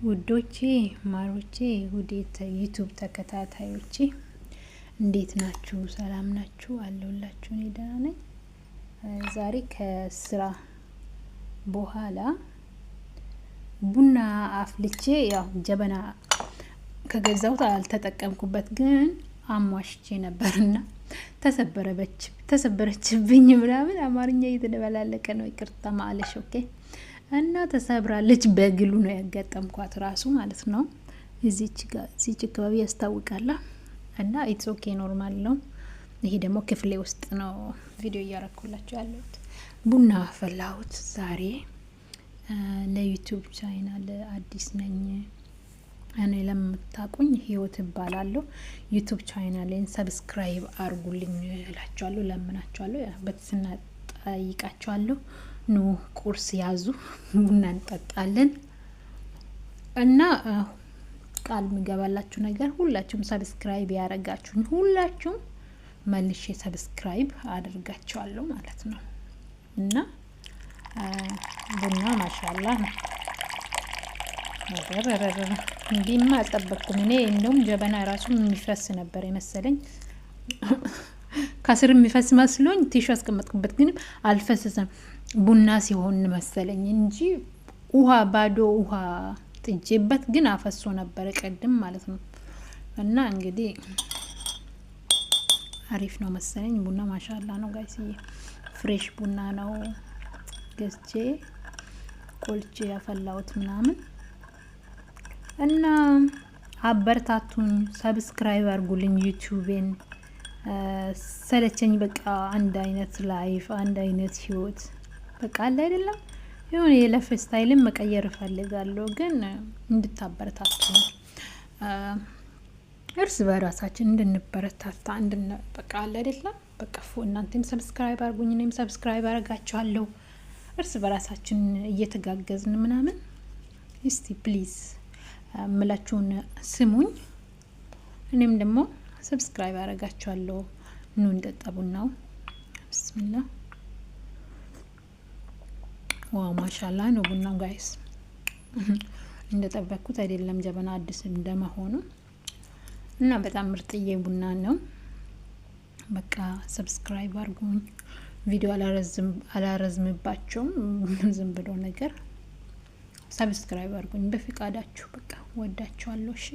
ውዶቼ፣ ማሮቼ፣ ውድ YouTube ተከታታዮቼ እንዴት ናችሁ? ሰላም ናችሁ? አለሁላችሁ። እኔ ደህና ነኝ። ዛሬ ከስራ በኋላ ቡና አፍልቼ፣ ያው ጀበና ከገዛሁት አልተጠቀምኩበት፣ ግን አሟሽቼ ነበርና ተሰበረችብኝ ምናምን። አማርኛ እየተደበላለቀ ነው፣ ይቅርታ معلش። Okay፣ እና ተሰብራለች። በግሉ ነው ያጋጠምኳት ራሱ ማለት ነው። እዚች አካባቢ ያስታውቃላ። እና it's okay፣ normal ነው። ይሄ ደግሞ ክፍሌ ውስጥ ነው ቪዲዮ እያረኩላችሁ ያለሁት። ቡና አፈላሁት ዛሬ። ለ YouTube channel አዲስ ነኝ። እኔ ለምታቁኝ ህይወት እባላለሁ። YouTube channel ኤን subscribe አርጉልኝ እላችኋለሁ፣ ለምናችኋለሁ፣ በትህትና ጠይቃችኋለሁ። ኑ ቁርስ ያዙ፣ ቡና እንጠጣለን። እና ቃል የሚገባላችሁ ነገር ሁላችሁም subscribe ያረጋችሁኝ ሁላችሁም መልሼ subscribe አድርጋችኋለሁ ማለት ነው። እና ቡና ማሻላ ነው። እንዲህማ አልጠበቅኩም። እኔ እንደውም ጀበና ራሱ የሚፈስ ነበር የመሰለኝ። ከስር የሚፈስ መስሎኝ tissue አስቀመጥኩበት፣ ግን አልፈሰሰም። ቡና ሲሆን መሰለኝ እንጂ ውሃ፣ ባዶ ውሃ ጥጄበት ግን አፈሶ ነበረ ቅድም ማለት ነው። እና እንግዲህ አሪፍ ነው መሰለኝ ቡና፣ ማሻላ ነው guys ዬ። Fresh ቡና ነው ገዝቼ ቆልቼ ያፈላሁት ምናምን። እና አበረታቱኝ፣ subscribe አድርጉልኝ YouTube ኤን። ሰለቸኝ በቃ አንድ አይነት life፣ አንድ አይነት ህይወት፣ በቃ አለ አይደለም፣ የሆነ የ life style ን መቀየር እፈልጋለሁ፣ ግን እንድታበረታቱ፣ እርስ በራሳችን እንድንበረታታ በቃ አለ አይደለም፣ በቃ እናንተም subscribe አድርጉኝ፣ እኔም subscribe አደርጋችኋለሁ። እርስ በራሳችን እየተጋገዝን ምናምን። እስቲ please ምላችሁን ስሙኝ፣ እኔም ደግሞ subscribe አደርጋችኋለሁ። ኑ እንጠጣ ቡናው። ብስሚላ። Wow፣ ማሻላ ነው ቡናው guys። እንደጠበቅኩት አይደለም ጀበና አዲስ እንደመሆኑ። እና በጣም ምርጥዬ ቡና ነው። በቃ subscribe አድርጉኝ። ቪዲዮ አላረዝምባቸውም። ዝም ብሎ ነገር subscribe አድርጉኝ በፍቃዳችሁ። በቃ ወዳችኋለሁ። እሺ።